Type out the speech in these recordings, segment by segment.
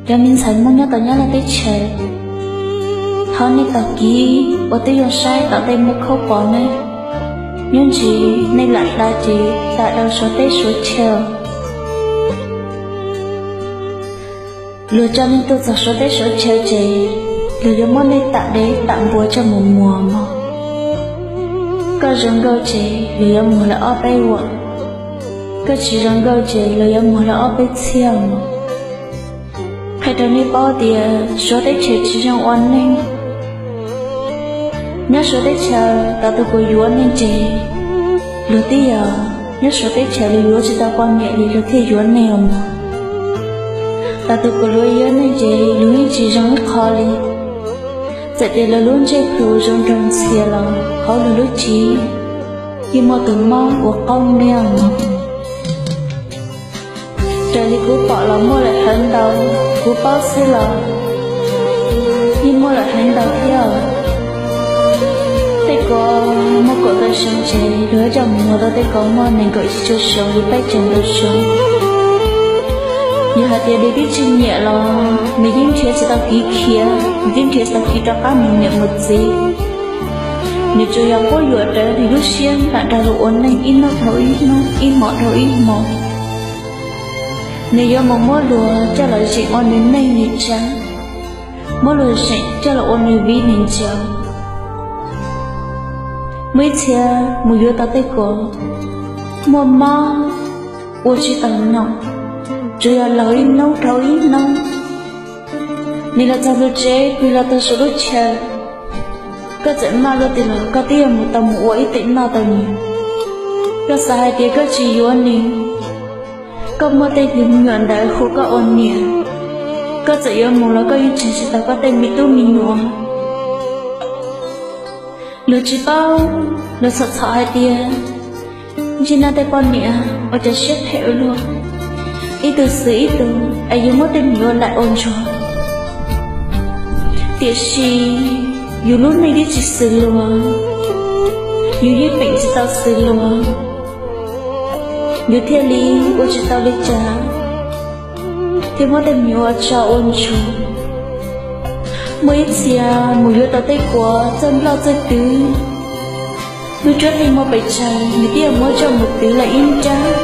Cov me ntxhais Hmoob nyob tom Nyab Laj teb chaws, thov nej tos kiv ua tib zoo saib tom ntej muaj khaub pov ne. Nyob ntsis nej lam hla ces tam rau Suav teb Suav chaw. Luag coj nej tuaj txog Suav teb Suav chaw ces luag yuav muab nej tam dev tam npua coj mus muag mog. Koj zoo nkauj ces luag yuav muag lawm ob peb vuam, koj tsis zoo nkauj ces luag yuav muag lawm ob peb txhiab mog. Qhia rau nej paub tias Suav teb chaws tsis zoo ua neeg. Nyob Suav teb chaws tau tus kuv yuav nej ces luag twb yog, nyob Suav teb chaws luag yuav tsis tau poj niam li luag thiaj yuav nej os mog. Tau tus kuv luav yuav nej ces luag yeej tsis zoo ib qho li. Txawm tias luag lub ntsej pluv zoo nraug ntxhias los hauv luag lub cev yeej muaj tus mob ua qaub niaj mog. Raws li kuv pom los muaj lawm heev ntau, kuv paub xwb los yeej muaj lawm heev ntau thiab. Tej ko muaj kaum tawm xyoo ces luag coj mus muag rau tej ko muaj nees nkaum tsib caug xyoo li peb caug ntau xyoo. Yog hais tias nws twb tsis nyiam los nws yeej nrhiav tsis tau kev khiav, nws yeej nrhiav tsis tau kev rov qab mus niam mus txiv. Nws tsuas yog quab yuam rawv nws lub siab nram nrog luag ua neej ib hnub dhau ib hnub, ib hmo dhau ib hmo. Nws yuav mus muab luag coj los zeem ua nws neej nws tsav, muab luag zeem coj los ua nws viv nws ncaus. Muaj ib txhia mus yuav tau tej ko muaj mob ua tsis tau nom, tsuas yog laug ib hnub dhau ib hnub. Nws los txog lub tsev, nws los txog saum lub chaw, koj txawm maj luaj twg los koj twb yuav mus tau mus ua ib teem noj tau nws. Koj xav hais tias koj tsis yuav nws, koj muaj tej me nyuam ntawd hu koj ua niam, koj txawm yuav mus los koj yeej tseg tsis tau koj tej me tub me nyuam. Luag tsis paub, luag txhom txhom hais tias ntsej nab tej poj niam ua cov siab phem ua luaj, ib tug xwm ib tug es yuav muab tej me nyuam laim ua ntsuag. Tiam sis yus lub neej twb tsis xws luag, yus yeej peem tsis tau xws luag, yus thiaj li ua tsis tau li cas, thiaj muab tej me nyuam ua tsov ua ntsuag. Muaj ib txhia mus yuav tau tej kuav txawj nploj txawj twv, lub cuab yeej muaj pes tsawg nws twb yuav muab coj mus twv lawm ib nrab.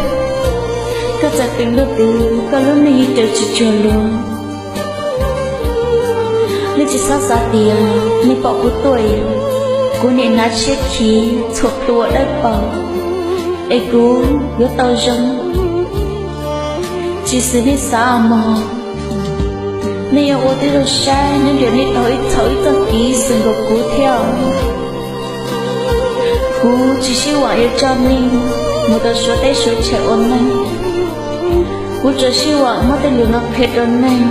Koj txawm peem luaj twg koj lub neej yeej raws tsis cuag luag. Nej tsis txhob xav tias nej pom kuv tuaj, kuv niam hnav tshiab khiv txhuam plhu ua dawb paug es kuv yuav tau zoo. Tsis xws nej xav mog. Nej yuav ua tib zoo saib nyob ntawm nej tau ib txhaum ib txoj kev xwm nkaus kuv thiab. Kuv tsis sib vam yuav coj nej mus rau suav teb suav chaw ua neej. Kuv tsuas sib vam muab tej lus no qhia rau nej,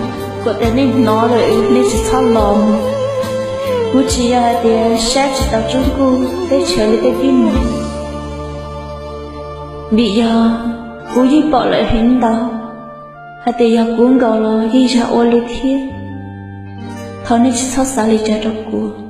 kom tias nej hnov lawm nej tsis txhob los mus. Kuv tsis yog hais tias saib tsis taus Tsoob Kuj teb chaws li tej tib neeg, vim yog kuv yeej pom lawm heev ntau, hais tias yog kuv nkaus los yeej yog ua li thiab. Thov nej tsis txhob xav li cas rau kuv.